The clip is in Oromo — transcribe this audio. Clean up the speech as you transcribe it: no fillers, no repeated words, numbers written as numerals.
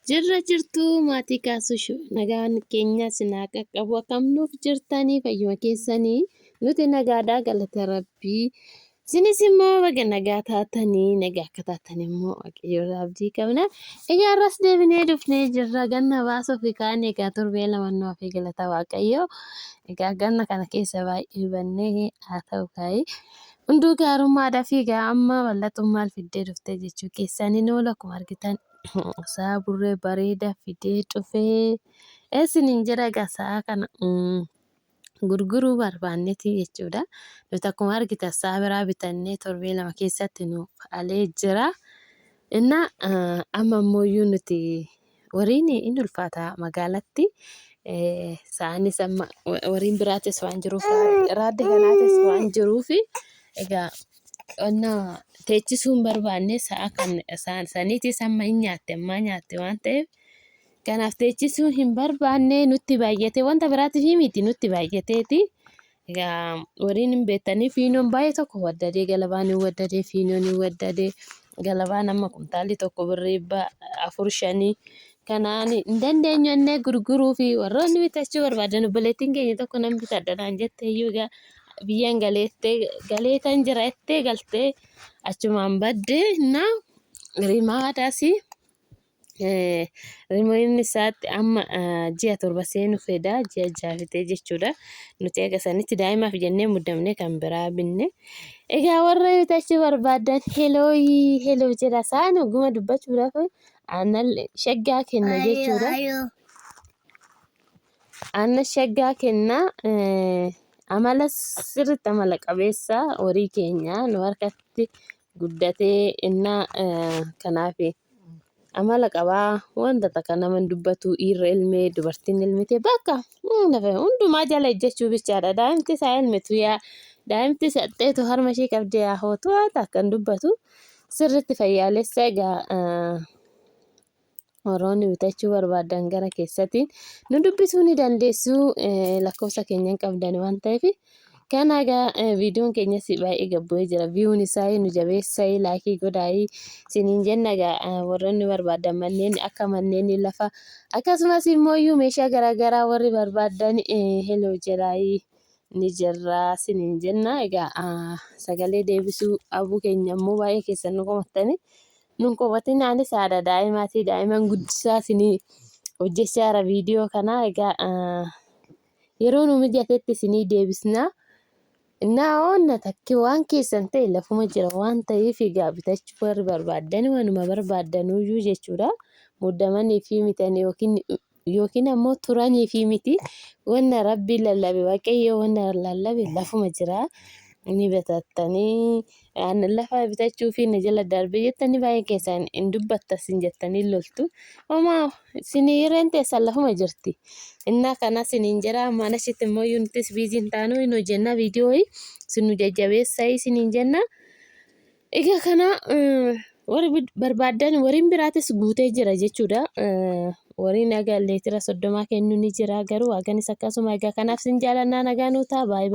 Jirra jirtuu maatii kaasuushu nagaan keenya sinaa qaqqabu akkam nuuf jirtanii fayyuma keessanii nuti nagaadhaa galata rabbii isinis immoo baga nagaa taatanii nagaa akka taatan immoo waaqayyo irraa abdii qabna. Egaa irras deebinee dhufnee jirra ganna baasuuf kaan egaa torbee lama nu hafee galata waaqayyo. Egaa ganna kana keessa baay'ee bannee haa ta'u kaa'ee hunduu gaarummaadhaa fi egaa amma bal'atuun maal fiddee dhuftee jechuu keessaniin oolu akkuma argitan sa'a burree bareeda fidee dhufee isiniin jedha egaa sa'a kana gurguruu barbaanneeti jechuudha. Nuti akkuma argitan sa'a biraa bitannee torbee 2 keessatti nuuf alee jira. Inna amma immoo nuti wariin hin ulfaata magaalatti. Sa'aanis amma wariin biraatis waan jiruuf raaddi kanaatis waan jiruuf egaa qonna teechisuu hin barbaanne sa'a kan saniitis amma hin nyaatte ammaa nyaatte waan ta'eef kanaaf teechisuu hin barbaanne nutti baay'ate wanta biraatiif miti nutti baay'ateeti. Egaa wariin hin beektanii fiinoon baay'ee tokko waddadee galabaan hin waddadee fiinoon hin waddadee galabaan amma kumtaalli tokko birrii 400 5 kanaan hin dandeenyu jennee gurguruu fi warroonni bitachuu barbaadan obboleettiin keenya tokko nan bitadha naan jette iyyuu egaa biyyaan galeettee galeetan jira jettee galtee achumaan badde na rimaadhaas Rimoonni isaatti amma ji'a 7 seenu feda ji'a 6 fixee jechuudha. Nuti eega sanitti daa'imaaf jennee muddamnee kan biraa binne. Egaa warra bitachuu barbaadan helooyi heloo jedha isaan oguma dubbachuudhaaf aannan shaggaa kenna jechuudha. Aannan shaggaa kenna amala sirriitti amala qabeessa horii keenya nu harkatti guddatee innaa kanaaf amala qabaa wanta takka nama hin dubbatu dhiirri ilmee dubartiin ilmite bakka hundumaa jala ejjechuu bichaadha daa'imti isaa ilmitu yaa daa'imti saxxeetu harma ishee qabdee yaa hootu waan takka hin dubbatu sirriitti fayyaalessa egaa warroonni bitachuu barbaadan gara keessatiin nu dubbisuu ni dandeessu lakkoofsa keenya hin qabdan waan ta'eef kana egaa viidiyoon keenyas baay'ee gabbu'ee jira viyuun isaa nu jabeessaa laayikii godhaa isiniin jenna egaa warroonni barbaadan manneen akka manneen lafa akkasumas immoo iyyuu meeshaa garaagaraa warri barbaadan heloo jedhaa ni jirra isiniin jenna egaa sagalee deebisuu abuu keenya immoo baay'ee keessan nu komattanii Nun qofatin anis haadha daa'imaati daa'iman guddisaa isinii hojjechaa jira viidiyoo kana egaa yeroo nu mijatetti isinii deebisna. Innaa onna takki waan keessan ta'e lafuma jira waan ta'eef egaa bitachuu warri barbaaddan waanuma barbaaddanuyyuu jechuudha. Muddamanii fi mitan yookiin yookiin ammoo turanii fi miti wanna rabbiin lallabe waaqayyo wanna lallabe lafuma jira ni bitattanii aannan lafa bitachuu fi na jala darbe jettanii baay'ee keessaan hin dubbatta sin jettanii loltu homaa isin hireen teessan lafuma jirti innaa kana siniin jedha ammaan achitti immoo nutis biizii hin taanu hin hojjenna viidiyoo sin nu jajjabeessa isiniin jenna. Egaa kana warri barbaaddan wariin biraatis guutee jira jechuudha. Wariin haga leetira 30 kennu ni jira garuu haganis akkasuma egaa kanaaf sin jaalannaa nagaa nuu ta'a baay'ee.